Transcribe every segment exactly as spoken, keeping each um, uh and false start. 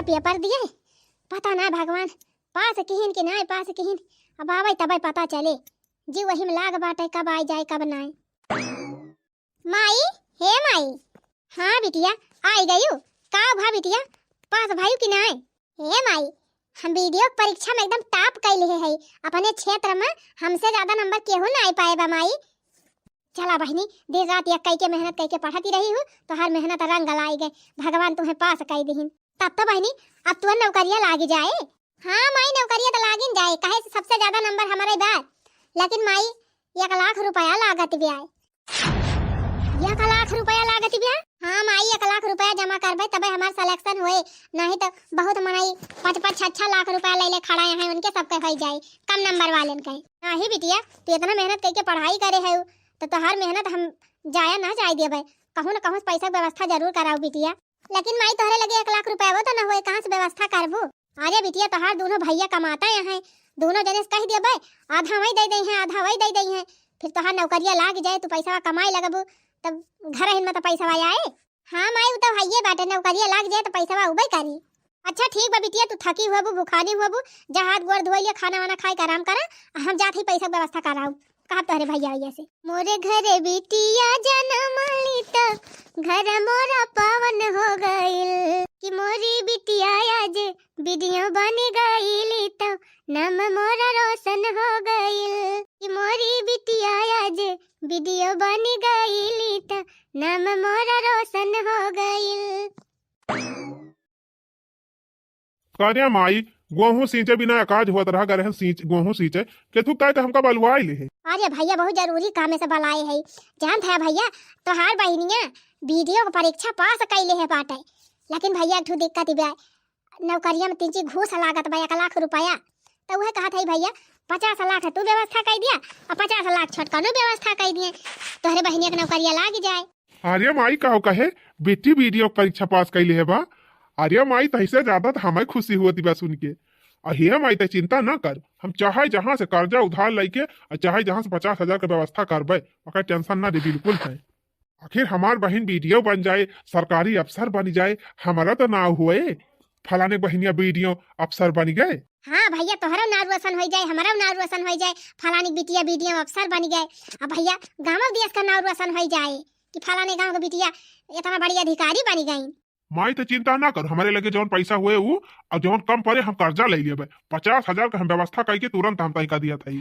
पेपर दिए, पता ना भगवान पास किहिन कि नाय पास किहिन। अब आवै तबै पता चले, जी वही में लाग बाटे, कब आइ जाए कब नाय। माई, हे माई। हाँ बिटिया, आइ गयू। का भा बिटिया, पास भयू कि नाय? हे माई, हम बीडीओ के परीक्षा में एकदम टॉप कइ लिहे हई। अपने क्षेत्र में हमसे ज्यादा नंबर केहू नाय पाए बा माई। चला बहिनी, दिन रात एक कइ के मेहनत कइ के पढ़ती रही हूँ, तोहार मेहनत रंग लाई गए, भगवान तुहे पास कइ दिहिन। तब तो बहिनी, अब तुहे नौकरिया लागि जाए। हाँ माई, नौकरिया तो लागिन जाए, काहे से सबसे ज्यादा नंबर हमरे बा। लेकिन माई, एक लाख रुपया लागत बा। एक लाख रुपया लागत बा? हाँ माई, एक लाख रुपया जमा करबे तबे हमार सिलेक्शन होए, नहीं तो बहुत मनई पाँच पाँच छह छह लाख रुपया ले ले खड़ा हैं, उनके सबके होइ जाए, कम नंबर वालन के। नहीं बिटिया, तू इतना मेहनत करके पढ़ाई करे है, तो तोहार मेहनत हम जाया ना जाए देबे, कहूँ न कहूँ से पैसा के व्यवस्था जरूर कराऊ बिटिया। लेकिन माई, तोहरे लगे एक लाख रुपया वो तो न होए, कहाँ से व्यवस्था करबू? अरे बिटिया, तोहार दोनों भैया कमाता हैं, दोनों जने से कह देबे, आधा वही दे दे हैं, आधा वही दे दे हैं, फिर तोहार नौकरिया लाग जाए, तू पैसा कमाए लगबू, तब घर हिन में तो पैसा आए। हाँ माई, उ तो हइये बाटे, नौकरिया लाग जाए तो पैसा उबे करी। अच्छा ठीक बा बिटिया, तू थकी हुआ बू, भुखानी हुआ बू, जा हाथ गोड़ धोई लिया, खाना वाना खाए के आराम करा, आ हम जात ही पैसा के व्यवस्था कराऊ। कहब तोहरे भैया भैया से। मोरे घरे बिटिया जनम ली त घर मोरा पावन हो गइल, कि मोरी बिटिया आज बीडीओ बन गइली त नाम मोरा रोशन हो गइल, कि मोरी बिटिया आज बीडीओ बन गइली त नाम मोरा रोशन हो गइल। का रे माई, गोहूँ सींचे बिना अकाज होत रहा, गरहन सींच, गोहूँ सींचे, के तू काहे के हमका बलवाए ले है? अरे भैया, बहुत जरूरी काम से बलाए है। जानत है भैया, तोहार बहिनिया बीडीओ के परीक्षा पास कइले है बाटे, लेकिन भैया, एक ठो दिक्कत बा, नौकरिया में तीन चीज घूस लागत बा, एक लाख रुपया। तो वह कहत है भैया, पचास लाख तू व्यवस्था कइ दिया और पचास लाख छोटकनो व्यवस्था कइ दिए, तोहरे बहिनिया के नौकरिया लाग जाए। अरे माई, का हो कहे, बेटी बीडीओ के परीक्षा पास कइले है बा। अरे माई, तैसे ज्यादा तो हमें खुशी होती बा सुन के। अरे माई, तै चिंता ना कर, हम चाहे जहाँ से कर्जा उधार लेके और चाहे जहाँ से पचास हजार के व्यवस्था करबे, ओकर टेंशन ना दे बिल्कुल है। आखिर हमार बहिन बीडीओ बन जाए, सरकारी अफसर बन जाए, हमारा तो नाव होए, फलाने बहिनिया बीडीओ अफसर बन गए। हाँ भैया, तोहरो नाव रोशन होइ जाए, हमारो नाव रोशन होइ जाए, फलानी बिटिया बीडीओ अफसर बन गए। अब भैया, गाँव देश का नाव रोशन होइ जाए कि फलाने गाँव के बिटिया इतना बड़ी अधिकारी बन गई। माई, तो चिंता ना कर, हमारे लगे जौन पैसा हुए उ, और जौन कम पड़े हम कर्जा ले लेबे। पचास हजार के हम व्यवस्था करके तुरंत हम तय कर दिया था।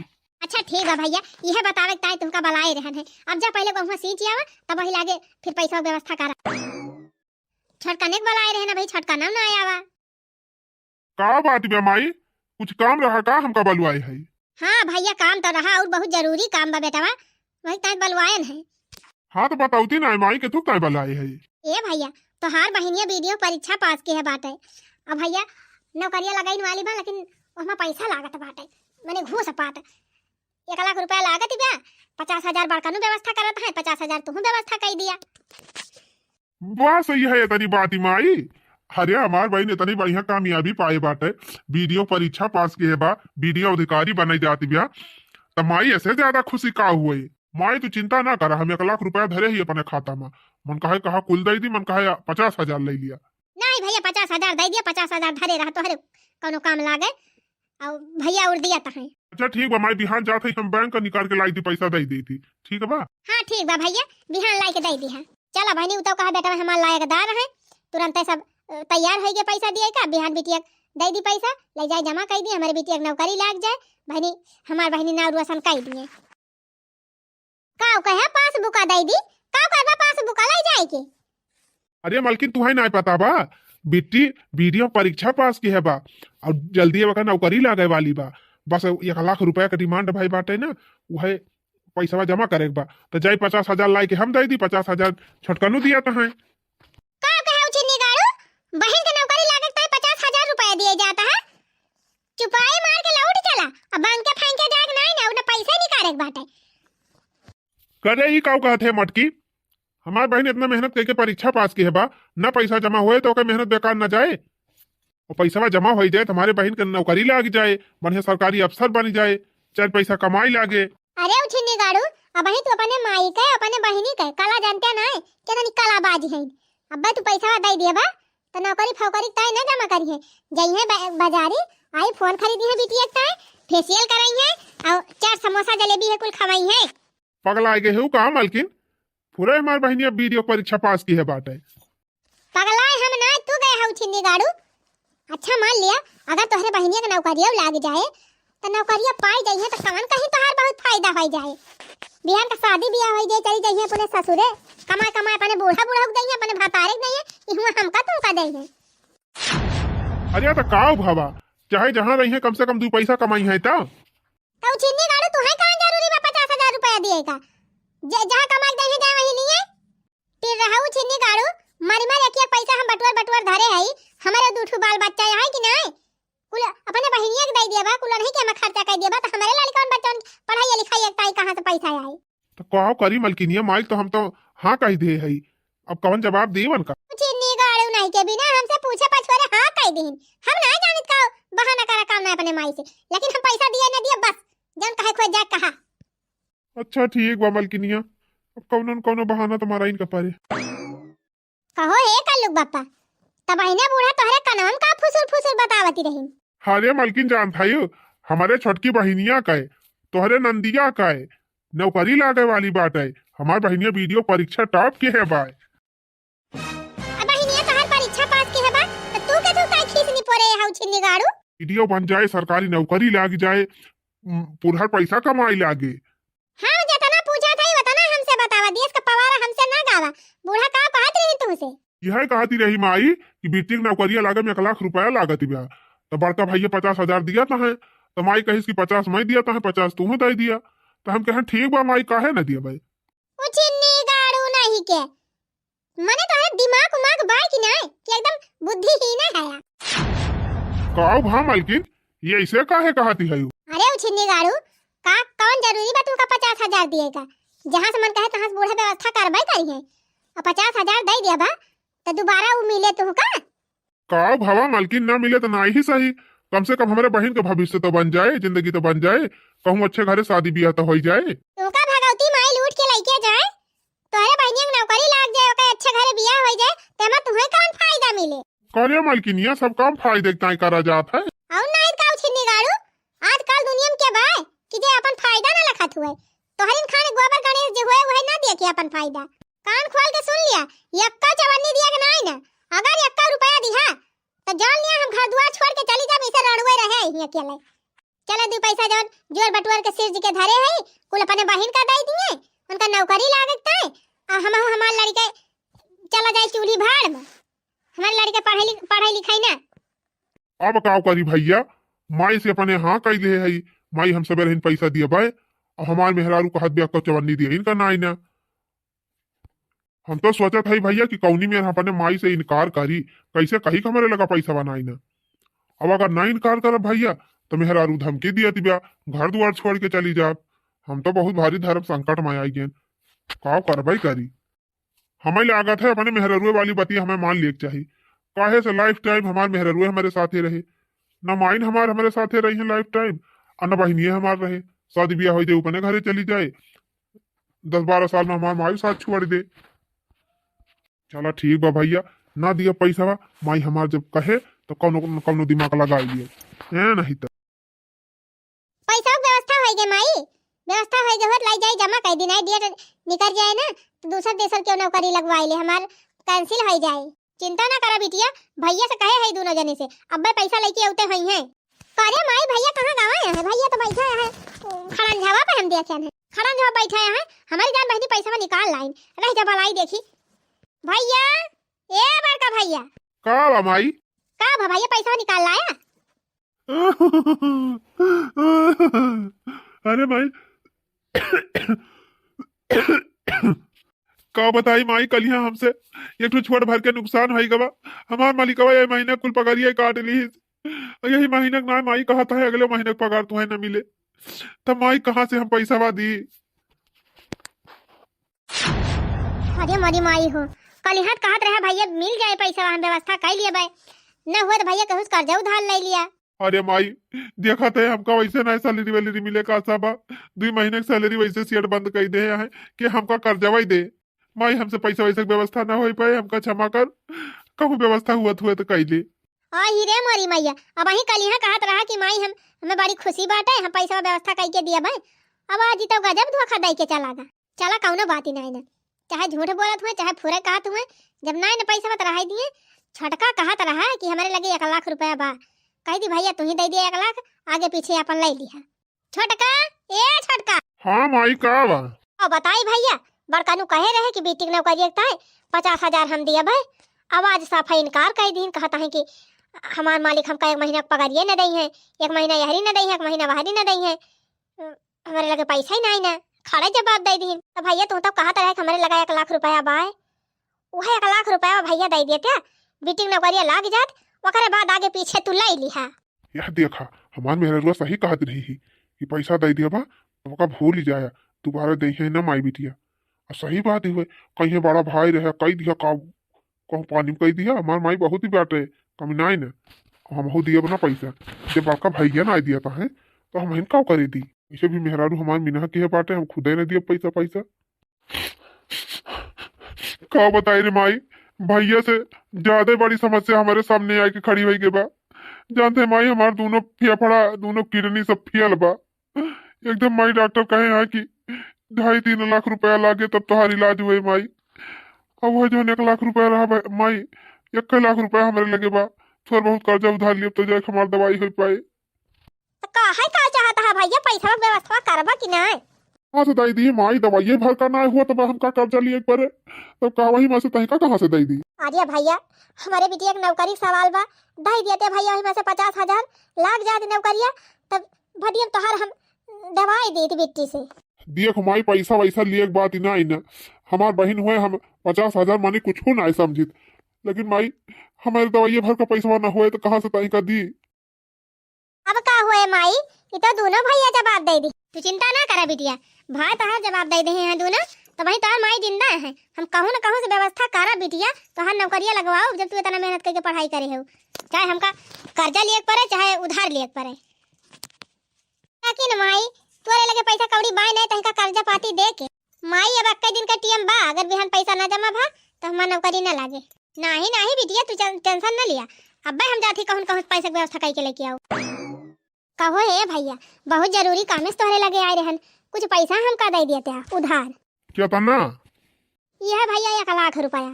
अच्छा ठीक बा भैया, इहे बतावे के ताई तुमका बलाए रहन है। अब जा पहले बहुआ सींच आवा, तब वही लागे फिर पैसा के व्यवस्था करा। छोटकने के बलाए रहे ना भाई, छोटका ना ना आवा। का बात बा माई, कुछ काम रहा का हमका बलवाए है? हाँ भैया, काम तो रहा और बहुत जरूरी काम बा बेटवा, वही ताई बलवाएन है। हाँ तो बताउती ना माई के तू काहे बलाए है? ए भैया, तोहार बहिनिया बीडीओ परीक्षा पास के है बाटे। अब भैया, नौकरिया लगाइन वाली बा, लेकिन ओहमा पैसा लागत बाटे, मने घूस पात। एक लाख रुपया लागत बा, पचास हजार बड़कनू व्यवस्था करत है, पचास हजार तुहू व्यवस्था कइ दिया। बस यही है इतनी बात ही माई। अरे हमार बहिन इतनी बढ़िया कामयाबी पाए बाटे, बीडीओ परीक्षा पास के है बा, बीडीओ अधिकारी बने जाती बा, त माई ऐसे ज्यादा खुशी का हुए? माई तू चिंता ना करा, हम एक लाख रुपया धरे ही अपने खाता में। मन कहे कहा कुल दे दी, मन कहे पचास हजार ले लिया। नहीं भैया, पचास हजार दे दिया, पचास हजार धरे रहा, तोहरे कौनो काम लागे। और भैया और दिया तहें। अच्छा ठीक बा माई, बिहान जात ही हम बैंक का निकाल के लाई थी, पैसा दे दी थी, ठीक बा? हाँ ठीक बा भैया, बिहान लाई के दे दी है। चला बहनी, उ तो कहा बेटा हमार लायकदार है, तुरंत सब अ, तैयार होइ गए पैसा दिए का, बिहान बिटिया दे दी पैसा, ले जाए जमा कर दी, हमारे बिटिया के नौकरी लाग जाए, बहनी हमार बहनी नाव रोशन कर दिए। का कहे पासबुका दे दी, का करबा पासबुका ले जाए के? अरे मलकिन, तुहे नाय पता बा, बिट्टी बीडीओ परीक्षा पास की है बा, और जल्दी ओकर नौकरी लागे वाली बा। बस एक लाख रुपया के डिमांड भाई बाटे ना, उहे पैसवा जमा करे के बा। तो जाई पचास हजार लाई के हम दे दी, पचास हजार छोटकनू दिया तो है। का कहे उचित निगारू, बहिन के नौकरी लागे के ताई पचास हजार रुपया दिए जाता है, चुपाई मार के लौट चला, अब बैंक के फेंके जाए के नाई ना, उन्हें पैसे निकाले के बाटे। करे ई का कहत है मटकी, हमार बहिन इतना मेहनत करके परीक्षा पास की है बा, ना पैसा जमा होए तो ओकर मेहनत बेकार ना जाए। और पैसा जमा हो जाए तो हमारे बहिन के नौकरी लाग जाए, बढ़िया सरकारी अफसर बन जाए, चार पैसा कमाई लागे। अरे उछिन्नी गाड़ू, अबही तू अपने माई के, अपने बहिनी के कला जानते ना है, कितनी कलाबाज है। अब्बे तू पैसा दे दिए बा, तो नौकरी फौकरी ताई न जमा करिहैं। जइहैं ब-, बाजारी, आई फोन खरीदिहैं बिटिया के ताई, फेशियल करइहैं और चाट समोसा जलेबी है कुल खवइहैं। पगलाइ गए हो का मलकिन? पूरा हमार बहिनिया बीडीओ परीक्षा पास किहे बाटे। पगलाए हम ना, तू गए हऊ छिन्नी गाड़ू। अच्छा मान लिया, अगर तोहरे बहिनिया के नौकरिया लाग जाए, तो नौकरिया पाई जाइए, तो कवन कहीं तोहार बहुत फायदा होइ जाए। बिहान का शादी बियाह होइ जाए, चली जाइए अपने ससुरे, कमाए कमाए अपने बूढ़ा बूढ़ा के दइहैं, अपने भतारे के दइहैं, इहुआ हमका तुमका दइहैं। अरे तो का भवा, चाहे जहाँ रहिहैं, कम से कम दू पैसा कमाइहैं तो। तो छिन्नी गाड़ू, तुहैं कहाँ जरूरी बा पचास हजार रुपया दिए का? जे जहाँ कमाए के दइहैं, जाए वहीं लिए। फिर रहू छिन्नी गाड़ू, मारी मारी एक एक पैसा हम बटुअर बटुअर धरे हई, हमरे दू ठू बाल बच्चा है कि नाहीं? कुल अपने बहिनिया के दइ दिया बा, कुल उन्हीं के हमें खर्चा कर दिया बा, तो हमरे लड़कन बच्चन पढ़ाई लिखाई एक ताई कहाँ से पैसा आई? तो का करी मलकिनिया, माई तो हम तो हाँ कहि दे हई, अब कवन जवाब दी उनका? छिन्नी गाड़ू नहीं के बिना हमसे पूछे पछोरे हाँ कहि दीन। हम ना जानित का बहाना करा काम ना अपने माई से, लेकिन हम पैसा दिया ना दिया बस, जौन कहे खोज जाए कहा। अच्छा ठीक बा मलकिनिया, अब कौनो न कौनो बहाना तो मारा इनका परे। कहो हे कल्लुक बापा, तब अहिने बूढ़ा तोहरे कनवा में का फुसुर फुसुर बतावती रही? अरे मलकिन जानत हयू, हमरे छोटकी बहिनिया का, तोहरे नंदिया का नौकरी लागे वाली बाटे। हमार बहिनिया बीडीओ परीक्षा टॉप किहे बाय। अब बहिनिया तोहार परीक्षा पास किहे बा, तो तू के तू काहे खीस निपोरे हऊ छिन्नी गाड़ू? बीडीओ बन जाए, सरकारी नौकरी लाग जाए, उम, पुरहर पैसा कमाई लागे। हाँ, जतना पूछत हई, वतना हमसे बतावा, देश का पवारा हमसे ना गावा। बूढ़ा का कहत रही तुमसे? यह कहती रही माई कि बेटी के नौकरिया लागे में एक लाख रुपया लागत बा, तो बड़का भैया पचास हजार दिया तो है, तो माई कहिस कि पचास मैं दिया तो है, पचास तू दे दिया। तो हम कहें ठीक बा माई, काहे ना दिया भाई? उ छिन्नी गाड़ू नहीं के, मने तोहरे दिमाग उमाग बा कि नाय, कि एकदम बुद्धिहीन है? का भा मलकिन, ये ऐसे काहे कहती है? अरे उ छिन्नी गाड़ू, का कौन जरूरी बा तुमका पचास हजार दिए का? जहाँ से मन कहे तहाँ से बूढ़ा व्यवस्था करबे करी है, और पचास हजार दे दिया बा, तो दोबारा उ मिले तुमका? का भवा मलकिन, ना मिले तो ना ही सही, कम से कम हमरे बहिन के भविष्य तो बन जाए, जिंदगी तो बन जाए, कहूँ अच्छे घरे शादी बियाह तो होई जाए। तुमका भगवती माई लूट के लइके जाए, तोहरे बहिनिया के नौकरी लाग जाए, ओकर अच्छे घरे बियाह होई जाए, तेमा तुम्हें कौन फायदा मिले? करे मलकिनिया, सब काम फायदे के ताई करा जात है। और नहीं का उ छिन्नी गाड़ू, आजकल दुनिया में के बाय कि जे अपन फायदा ना लखत हुए, तोहरिन खान गोबर गणेश जे हुए वही ना देखे अपन फायदा। कान खोल के सुन लिया, यक्का चवन्नी दिया के नाई ना, अगर यक्का रुपया दिहा, तो जान लिया हम घर दुआर छोड़ के चली जाब, इसे रणुए रहे यहीं अकेले। चला दू पैसा जौन जोर बटुअर के सिर्ज के धरे है, कुल अपने बहिन का दे दिए, उनका नौकरी लागत है, आ हम हमार लड़के चला जाए चूल्ही भाड़ में, हमार लड़के पढ़े लिख-, पढ़े लिखाई ना। अब का करी भैया, माई से अपने हाँ कह दे है, माई हम सबे रहन पैसा दिए बाय, अब हमार मेहरारू कहत बे यक्का चवन्नी दिए इनका नाई ना। हम तो सोचत हई भैया कि कौनी मेर हम अपने माई से इनकार करी, कैसे कही कि हमरे लगा पैसा बनाई ना। अब अगर ना इनकार करब भैया, तो मेहरारू धमकी दियत बा, घर दुआर छोड़ के चली जाब। हम तो बहुत भारी धर्म संकट में आई गेन, का करबे करी। हमें लागत है अपने मेहरारू वाली बतिया हमें मान लिए के चाही, काहे से लाइफ टाइम हमार मेहरारू हमारे साथे रहे, न माइन हमार हमारे साथे रही है लाइफ टाइम, और न बहिनिये हमार रहे। शादी ब्याह हो जाए, अपने घरे चली जाए, दस बारह साल में हमार माई साथ छोड़ दे। चला ठीक बा भैया, ना दिया पैसा बा, माई हमार जब कहे तो कौनो कौनो दिमाग लगा लिए, ए नहीं तो। पैसा के व्यवस्था होई गे माई, व्यवस्था होई गे होत लाई जाई जमा कर दी, नहीं डेट निकल जाए ना तो दूसर देसर क्यों नौकरी लगवाई ले, हमार कैंसिल होई जाए। चिंता ना करा बिटिया, भैया से कहे है दोनों जने से, अब्बे पैसा लेके औते होई हैं। करे माई, भैया कहाँ गावा है? भैया तो बैठा है खड़ंझावा पे, हम देखे हैं खड़ंझावा बैठा है। हमारी जान बहनी पैसा निकाल लाइन, रह जा भलाई देखी। भैया, ए बड़का भैया। का बा माई? का बा भैया, पैसा निकाल लाया? अरे माई, का बताई माई, कलिया हमसे एक ठो छोट भर के नुकसान होई गवा। हमार मालिकवा ये महीना कुल पगारिया काट ली। यही महीना के ना माई कहत है, अगले महीना के पगार तुम्हें न मिले, तब माई कहाँ से हम पैसा दी? अरे मोरी माई हो, कलिहात कहत रहे भैया मिल जाए पैसा, हम व्यवस्था कर लिए बाय, न हुआ तो भैया कहूँ से कर्जा उधार ले लिया। अरे माई, देखत है हमका वैसे ना सैलरी वैलरी मिले का आशा बा, दुई महीने के सैलरी वैसे सेठ बंद कर दे है कि हमका कर्जा वही दे। माई, हमसे पैसा वैसे के व्यवस्था ना हो पाए, हमका क्षमा कर। कहूँ व्यवस्था हुआ हुआ तो कइले। आ ही रे मोरी मैया, अबहीं कलिहाँ कहत रहा कि माई हम, हमें बड़ी खुशी बाटे, हम पैसा व्यवस्था कइके दिया भाई। अब आज तो गजब धोखा दइ के चला गा। चला कउनो बात ही नाहीं ना, चाहे झूठ बोलत हुए, चाहे फुरे कहत हुए, जब नाहीं ना पैसा तो रहा दिए। छोटका कहत रहा कि हमरे लगे एक लाख रुपया बा, कहि दी भइया तू ही दइ दिया एक लाख, आगे पीछे अपन लइ लिहा। छोटका, ए छोटका। हाँ माई, का बा? अउ बताई भइया, बड़का नू कहे रहे कि बेटी के नौकरी एक ताई पचास हजार हम दिया भाई। अब आज साफा इनकार कइ दीन, कहत हैं कि हमार मालिक हमका एक महीना के पगारिये न दइहैं, एक महीना यहरी न दइहैं, एक महीना वहरी न दइहैं। हमरे लगे पैसा ही नाहीं ना, खड़े जवाब दइ दीन। तो भइया तू तो कहत रहे कि हमरे लगे एक लाख रुपया बाय, उहे एक लाख रुपया भइया दइ देते, बेटी के नौकरिया लाग जात, ओकरे बाद आगे पीछे तू लइ लिहा। यह देखा, हमार मेहररुआ सही कहत रही ही कि पैसा दइ दिया बा, तो ओका भूल जाया, दोबारा दइहैं ना माई बिटिया। अउ सही बात ही हुए, कहीं बड़ा भाई रहे, कइ दिया का, कहूँ पानी में कइ दिया, हमार माई बहुत ही बाटे, कमी नाहीं ना, हमहू दियब ना पैसा। जब बड़का भइया नाहीं दिया तो है, तो हमहिन का करे दी? वैसे भी मेहरारू हमार मिनहा के बाटे, हम खुदे न दियब पैसा, पैसा। का बताई रे माई, भइया से ज्यादा बड़ी समस्या हमरे सामने आइके खड़ी होइ गई बा। जानते माई, हमार दूनो फेफड़ा, दूनो किडनी सब फेल बा। एकदम माई डॉक्टर कहे हैं कि ढाई तीन लाख रुपया लागे तब तोहार इलाज हुए माई। अब वह जौन एक लाख रुपया रहा बा, माई, एक लाख रुपया हमरे लगे बा, थोड़ा बहुत कर्जा उधार लियब तो जाके हमार दवाई हो पाए। तो काहे का चाहत है भइया, पैसा व्यवस्था करबा कि नाहीं? कहाँ से दइ दी माई, दवाइये भर का नाहीं हुआ तब हमका कर्जा लिए परे, तब का वही में से तनिका कहाँ से दइ दी? अरे भइया, हमरे बिटिया के नौकरी के सवाल बा, दइ देते भइया वही में से पचास हजार लाग जात नौकरिया, तब भटिया तोहार हम दवाई देत बिट्टी से। देख माई, पैसा वैसा लिए के बात ही नाहीं ना, हमार बहिन हुए, हम पचास हजार माने कुछ नाहीं समझित, लेकिन माई, हमरे दवाइये भर का पैसा ना हुए तो कहाँ से तनिका दी? अब का हुए माई, ई तो दूनो भइया जवाब दइ दी। तू चिंता ना करा बिटिया, भाई तोहार जवाब दइ दिहे हैं दूनो, तो वही तोहार माई जिंदा है। हम कहूँ न कहूँ से व्यवस्था करा बिटिया, तोहार नौकरिया लगवाओ, जब तू इतना मेहनत कइके पढ़ाई करे हो। चाहे हमका कर्जा लिए के परे, चाहे उधार लिए के परे। लेकिन माई, तोरे लगे पैसा कौड़ी बाय नाहीं, तनिका कर्जा पाती दे के। माई, अब एक्के दिन का टेम बा, अगर बिहान पैसा ना जमा भा, तो हमार नौकरी ना लागे। नाहीं, नाहीं बिटिया, तू टें-, टेंशन ना लिया। अब्बे हम जात ही कहूँ, कहूँ पैसा के व्यवस्था कइके लेके आओ। कहो हे भइया, बहुत जरूरी काम से तोहरे लगे आए रहन, कुछ पैसा हमका दइ दिया त्या उधार। केतना? यह भइया एक लाख रुपया।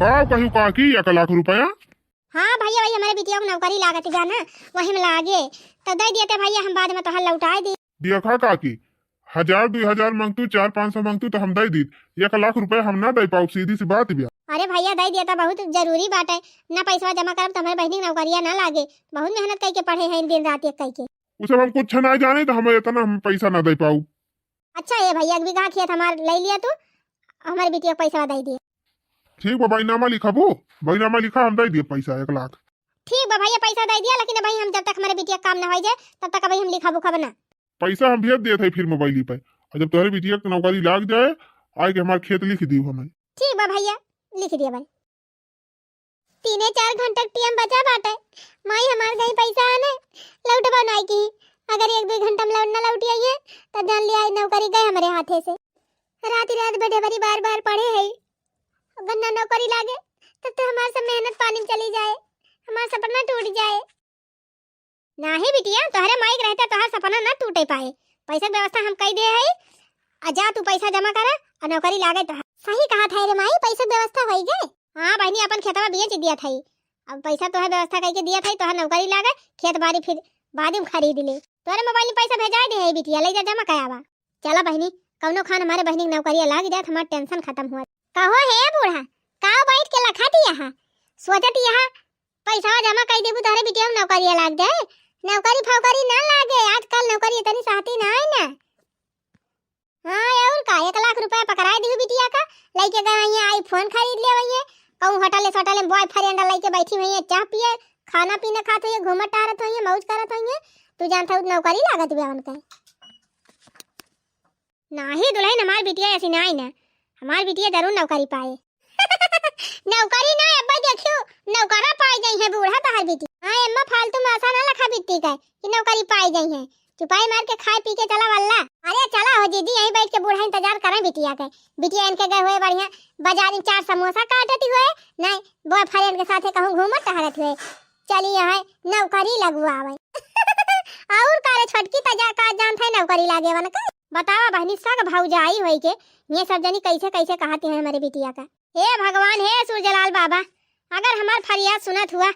का कहियो काकी, एक लाख रुपया? हाँ भइया, वही हमरे बिटिया के नौकरी लागत बा ना, वही में लागे, तो दइ दिया त्या भइया, हम बाद में तोहर लौटाइ दी। देखा काकी, हजार दुइ हजार मांगतू, चार पाँच सौ मांगतू तो हम दइ दीत, एक लाख रुपया हम ना दइ पाउब, सीधी सी बात बिया। अरे भइया दइ दिया तो बहुत जरूरी बाटे, ना पैसवा जमा करब तो हमरे बहिनी के नौकरिया ना लागे, बहुत मेहनत कइके पढ़े हैं दिन रात एक कइके। उ सब हम कुछ ना जाने तो हमें इतना हम पैसा ना दइ पाउब। अच्छा ए भइया, एक बीघा खेत हमार लइ लिया तू, हमरे बिटिया के पैसवा दइ दिया। ठीक बा, बैनामा लिखाबू, बैनामा लिखा, हम दइ दिया पैसा एक लाख। ठीक बा भइया, पैसा दइ दिया, लेकिन भाई हम जब तक हमरे बिटिया के काम ना होइ जाए, तब तक अबही हम लिखाबू खब ना। पैसा हम भेज देत है फिर मोबाइल पे, अउर जब तोहरे बिटिया के नौकरी लाग जाए, आइके हमार खेत लिख दियो हमें। ठीक बा भइया, लिख दिया भाई। तीने चार घंटा के टेम बचा बाटे, माई हमार गई पैसा आने, लौटबा नाई की। अगर एक दुइ घंटा में लौट ना लौटी आइए, तो जान लिया आज नौकरी गए हमरे हाथे से। रात रात बड़े बड़ी बार बार पढ़े है, अगर ना नौकरी लागे, तब तो हमार सब मेहनत पानी में चली जाए, हमार सपना टूट जाए। नाही बिटिया, तोहरे माई के रहते तोहार सपना ना टूटे पाए। पैसा के व्यवस्था हम कई दे है। आ जा तू पैसा जमा करा, आ नौकरी लागे तोहार। सही कहा था रे माई, पैसा के व्यवस्था होई गए। हाँ बहिनी, अपन खेतवा बेच दिया था, अब पैसा तोहे व्यवस्था करके दिया था, तोहार नौकरी लागे, खेत बाड़ी फिर बाद में खरीद ले। तोहरे मोबाइल में पैसा भेजा दे है बिटिया, ले जा जमा करावा। चला बहिनी, कौनो खान हमारे बहिनी के नौकरिया लाग जात, हमार टेंशन खत्म हुआ। कहो हे बूढ़ा, का बैठ के लखा दिया है, सोचत यहाँ पैसा जमा कर देबू, तोहरे बिटिया में नौकरिया लाग जाए। नौकरी फौकरी ना लागे, आजकल नौकरी इतनी सहती ना है ना। हाँ, और का, एक लाख रुपया पकड़ाए दिहु बिटिया का, लइके गए वहीं iPhone खरीद ले वहीं, कहूँ होटल होटल में boyfriend लइके बैठी हुई है, चाह पिए, खाना पीना खात हुई है, घूमत टहरत हुई है, मौज करत हुई है। तू जानत हो नौकरी लागत बे उनके। नाही दुल्हन, हमार बिटिया ऐसी नाही ना, हमार बिटिया जरूर नौकरी पाए। नौकरी ना, अब्बा देखियो, नौकरा पाए जाई है बूढ़ा तोहार बिटिया। हाँ अम्मा, फालतू में आशा ना लखा बिट्टी का कि नौकरी पाए जाई है। चुपाई मार के खाए पी के चला वल्ला। अरे चला हो जीजी, यहीं बैठ के बूढ़ा इंतजार करें बिटिया के। बिटिया इनके गए हुए बढ़िया बाजार में चार समोसा काटती हुए, नहीं बॉयफ्रेंड के साथे कहूँ घूमत टहरत हुए। चली यहाँ नौकरी लगवावे। और का रे छोटकी, तजा का जानत है नौकरी लागे वाला का? बतावा बहनी, सग भौजाई होई के ये सब जनी कैसे कैसे कहती है हमारे बिटिया का। हे भगवान, हे सूरजलाल बाबा, अगर हमार फरियाद सुनत हुआ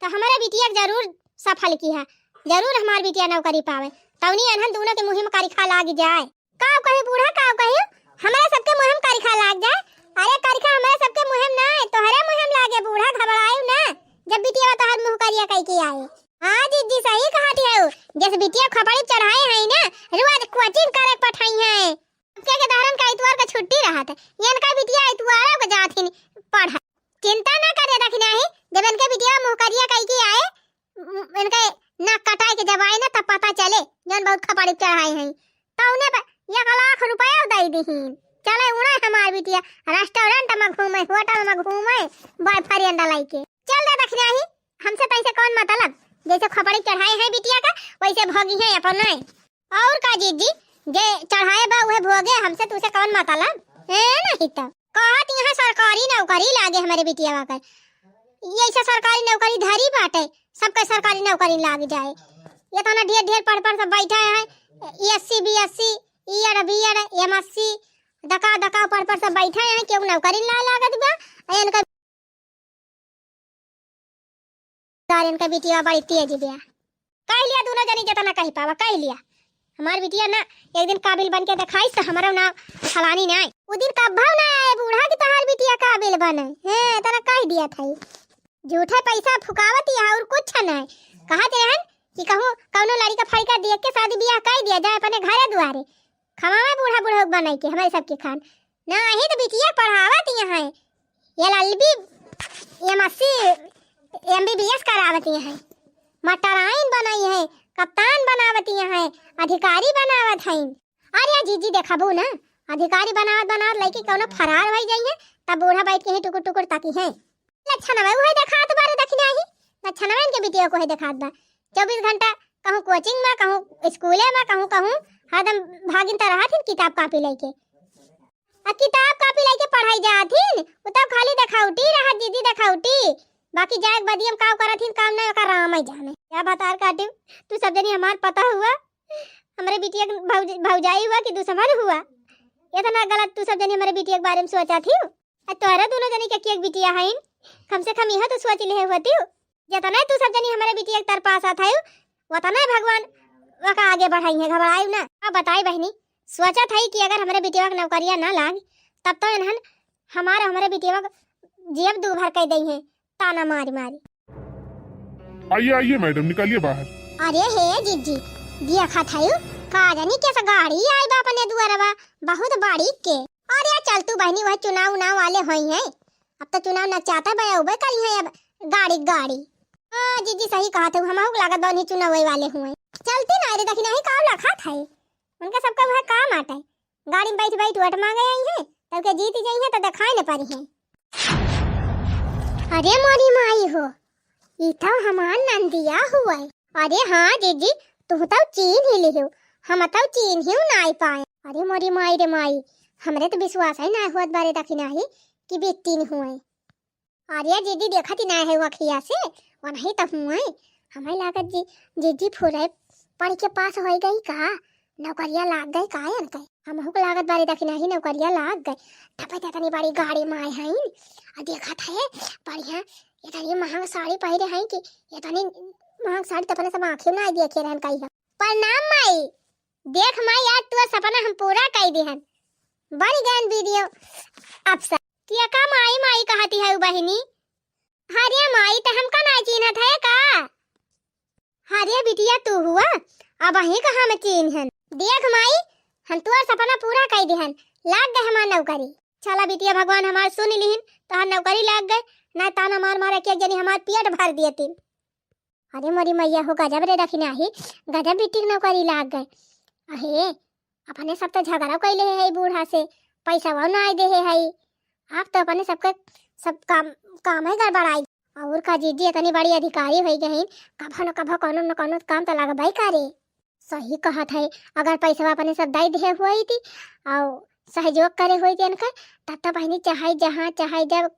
तो हमारे बिटिया के जरूर सफल किहा, जरूर हमार बिटिया नौकरी पावे। तौनी अनहन दोनों के मुँह में करिखा लाग जाए। काव कही बूढ़ा, काव कही, हमारे सबके मुँह में करिखा लाग जाए। अरे करिखा हमारे सबके मुँह में ना, तोहरे मुँह में लागे बूढ़ा, घबरायु ना। जब बिटिया तोहर मुँह करिया कई के आए। हाँ जीजी, सही कहत है, जैसे बिटिया खपड़ी चढ़ाए हैं ना, रोज कोचिंग करे पठाई है। सबके के दहरन का इतवार का छुट्टी रहत है, इनका बिटिया इतवार के जात ही पढ़ा। चिंता ना करे दखिनाही, जब इनके बिटिया मुँह करिया कई के आए, इनके नाक कटाए के जब आए ना, तब पता चले जौन बहुत खपड़ी चढ़ाए हैं। तौने पे एक लाख रुपया दे दीहिन। चले उड़े हमार बिटिया, रेस्टोरेंट में घूमे, होटल में घूमे, बॉयफ्रेंड लइके। चल दे दखिनाही, हमसे तैसे कौन मतलब? जैसे खपड़ी चढ़ाए हैं बिटिया का, वैसे भोगी है अपने। और का जीजी, जे चढ़ाए बा उहे भोगे, हमसे तुसे कौन मतलब? ए नहीं तो। कहत यहाँ सरकारी नौकरी लागे हमारे बिटिया का। ये ऐसा सरकारी नौकरी धरी बाटे, सबके सरकारी नौकरी लाग जाए। ये तो ना ढेर ढेर पढ़ पढ़ सब बैठा है, एससी बीएससी, ईएड बीएड, एमएससी, दका दका पढ़ पढ़ सब बैठा है, केहू नौकरी ना लागत बा। आ इनका यार, इनका बिटिया बड़ी तेज बिया। कह लिया दोनों जनी जितना कह पावा, कह लिया। हमार बिटिया ना एक दिन काबिल बन के देखाई तो हमारा ना फलानी ना आई। उ दिन कब्बा ना आए बूढ़ा कि तहार बिटिया काबिल बने। हैं, इतना कह दिया था। झूठे पैसा फुकावत या और कुछ नहीं। कहत रहन कि कहूँ कौनो लड़का फड़का देख के शादी बियाह कर दिया जाए अपने घरे दुआरे। खवावे बूढ़ा बूढ़ा बनाई के हमारे सबके खान। ना ही तो बिटिया पढ़ावत यहाँ है। एलएलबी, एमएससी, एमबीबीएस करावत यहाँ है। मास्टराइन बनाई है, कप्तान बनावत यहाँ है, अधिकारी बनावत हैं। अरे जीजी देखबू ना, अधिकारी बनावत बनावत लइके कौनो फरार होइ जाई है, तब बूढ़ा बैठ के ही टुकुर टुकुर ताकी है। लक्षणवे उहे देखात बा रे दखिनाही, लक्षणवे इनके बिटिया को है देखात बा। चउबीस घंटा कहूँ कोचिंग में, कहूँ स्कूले में, कहूँ कहूँ हरदम भागिन त रहत हिन किताब कापी लइके। आ किताब कापी लइके पढ़ाई जात हिन, उ तब खाली देखौटी रहत जीजी देखौटी। बाकी जाए के बदियम काव करत हिन काम नहीं ओकर राम ही जाने। क्या बतार काटिम, तू सब जनी हमार पता हुआ, हमरे बिटिया के भौज-, भौजाई हुआ कि दुश्मन हुआ? इतना गलत तू सब जनी हमरे बिटिया के बारे में सोचत हिउ। आ तोहरा दोनों जनी के एक बिटिया हईन, कम से कम इहो तो सोच लिहे होतिउ। जतने तू सब जनी हमरे बिटिया के तरपासत हइउ, वतने भगवान ओका आगे बढ़ाई है, घबराइउ ना। अब बताई बहनी, सोचत हई कि अगर हमरे बिटिया के नौकरिया ना लाग, तब तो इन्हन हमार, हमरे बिटिया के जेब दू भर कइ दई है, ताना मारी मारी। आइए, आइए मैडम, निकलिए बाहर। अरे हे जीजी, देखत हइउ, का जानी कैसा गाड़ी आई बा अपने दुआरवा, बहुत बड़ी के। अरे चल तू बहनी, वह चुनाव उनाव वाले होई हैं, अब तो चुनाव नचाता बे, उबे करी हैं अब गाड़ी गाड़ी। हाँ जीजी सही कहत हउ, हमहू के लागत बा उन्हीं चुनाव वाले हुए। चलती ना रे दखिनाही, का लखत है, उनका सबका वह काम आटे। गाड़ी में बैठ बैठ वोट मांगे आई है, तब के जीत जाई है तो देखाई न पारी है। अरे मोरी माई हो, ई तो हमार नंदिया हुए। अरे हाँ जीजी, तू तो चीन ही लिहो, हम तो चीन ही नाई पाए। अरे मोरी माई रे माई, हमरे तो विश्वास ही ना होत बारे दखिनाही कि बेटी हुए। अरे जीजी देखत ही ना है अखिया से, वनही तो हुए। हमें लागत जी, जीजी फुरे पढ़ के पास होइ गई का, नौकरिया लाग गई का इनके। हमहू के लागत बारी दखिनाही नौकरिया लाग गई। तब इतनी बड़ी गाड़ी में आए हैं, आ देखत है बढ़िया, इतनी महंग साड़ी पहिरे हैं कि इतनी महंग साड़ी तो अपने सब आँखें ना देखे रहन कही हम। प्रणाम माई। देख माई, आज तू सपना हम पूरा कई दिहन, बन गए वीडियो अफसर। कि का माई माई कहती है बहिनी? हरे माई, त हमका ना चीन्हत है का? हरे बिटिया, तू हुआ, अबहीं का हम चीन्हन। देख माई, हम तोर सपना पूरा कई दिहन, लाग गए हमार नौकरी। चला बिटिया, भगवान हमार सुन लिहिन, तोहार नौकरी लाग गए, ना ताना मार मार एक एक जनी हमार पेट भर दिए तीन। अरे मोरी मैया हो, गजब रे दखिनाही, गजब बिटिया के नौकरी लाग गए। अहे, अपने सब तो झगड़ा कैले है बूढ़ा से, पैसा वो ना दे है। आप तो अपने सबके सब काम, काम है गड़बड़ाई। और का जीजी, इतनी बड़ी अधिकारी होइ गई, कभो न कभो कौनो न कौनो काम तो लगबे करे। सही कहत है, अगर पैसवा अपने सब दे दिहे होइत और सहयोग करे होइत इनका, तब तो बहिनी चाहे जहाँ चाहे जब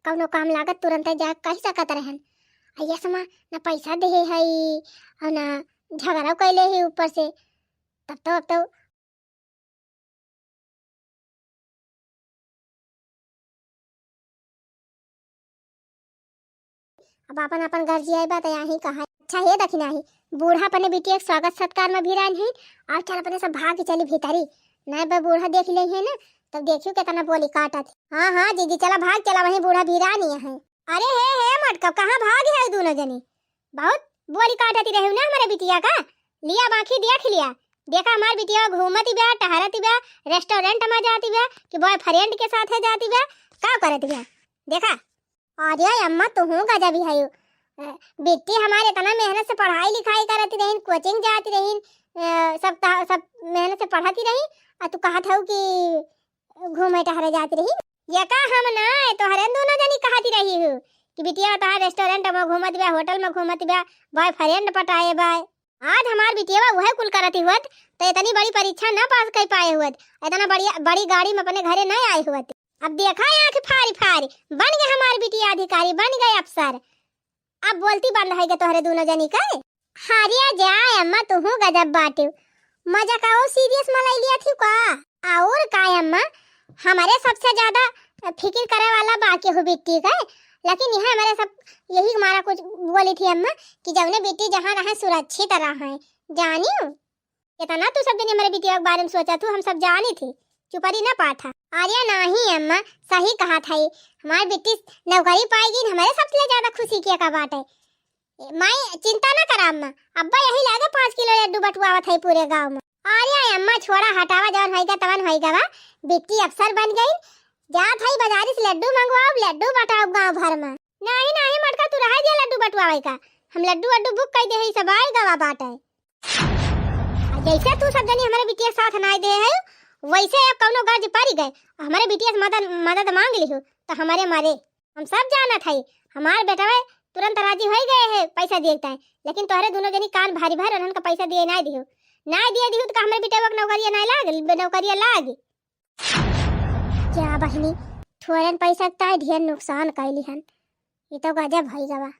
कौनो काम लागत तुरंत जाए कह सकत रहन। आ ये समा न पैसा दिहे है और न झगड़ा कैले है ऊपर से, तब तो अब तो अब आपन आपन घर जियाई बा त यहीं कहा। अच्छा हे दखिनाही, बूढ़ा अपने बिटिया के स्वागत सत्कार में भिरान है, और चल अपने सब भाग के चली भीतरी, नहीं बा बूढ़ा देख ले है ना, तब देखियो कितना बोली काटत। हाँ हाँ जीजी, चला भाग चला, वहीं बूढ़ा भिरान ही है। अरे हे हे मटका, कहाँ भाग है दोनों जनी? बहुत बोली काटती रहे ना हमारे बिटिया का। लिया बाकी देख लिया, देखा हमार बिटिया घूमती बा, टहरती बा, रेस्टोरेंट में जाती बा कि बॉयफ्रेंड के साथ है जाती बा, का करती बा? देखा। अरे अम्मा, तुहू गजब ही है। अ, बिट्टी हमारे इतना मेहनत से पढ़ाई लिखाई करती रहीन, कोचिंग जाती रहीन, अ, सब ता-, सब मेहनत से पढ़ती रही, और तू कहत हऊ कि घूमे टहरे जाती रही। ये का हम ना, तोहरे दोनों जनी कहती रही हूँ कि बिटिया तोहार रेस्टोरेंट में घूमत बा, होटल में घूमत बा, बॉयफ्रेंड पटाए बा। आज हमार बिटिया वह कुल करती हुअत, तो इतनी बड़ी परीक्षा ना पास कर पाए हुअत, इतना बड़ी, बड़ी गाड़ी में अपने घरे नहीं आए हुअत। अब देखा आँख फारी फारी, बन गए हमार बिटिया अधिकारी, बन गए अफसर। अब बोलती बंद है तोहरे दोनों जनी के। हरिया जा अम्मा, तुहू गजब बाटे। मजा का वो सीरियस में ले लिया थी का? और का अम्मा, हमारे सबसे ज्यादा फिक्र करे वाला बाकी हो बिट्टी के, लेकिन यहाँ हमारे सब यही मारा कुछ बोली थी अम्मा कि जौने बिट्टी जहाँ रहे सुरक्षित रहे, जानियो। इतना तू सब जनी हमारे बिटिया के बारे में सोचा थू, हम सब जानी थी, चुपरी ना पाठा। अरे नहीं अम्मा, सही कहा था, हमार बिट्टी नौकरी पाएगी, हमारे सबसे ज्यादा खुशी किया का बात है। माई, चिंता ना करा अम्मा, अब्बा यही लागे पाँच किलो लड्डू बटुआवत है पूरे गाँव में। अरे अम्मा, छोड़ा, हटावा, जवन होइगा तवन होइगा बा। बिट्टी अफसर बन गई, जात है बाजारी से लड्डू मंगवाओ, लड्डू बटाओ गाँव भर में। नहीं नहीं मटका, तू रहा दिया लड्डू बटुआवे का, हम लड्डू वड्डू बुक कर दे है, सब आए गवा बाटे। आ जैसे तू सब जनी हमारे बिटिया साथ ना दे है, वैसे अब कौनो गर्ज पड़ गए, हमारे बिटिया से मदद, मदद मांग लिहो तो हमारे मारे। हम सब जानत है, हमार बेटवा तुरंत राजी हो गए है पैसा दिए ताई, लेकिन तोहरे दोनों जनी कान भारी भर उन्हन का पैसा दिए ना दिहो, ना दिए दिहो तो का हमारे बेटवा के नौकरिया ना लाग, नौकरिया लाग। क्या बहिनी, थोड़न पैसा के ताई ढेर नुकसान कैली हन, ये तो गजब भई गवा।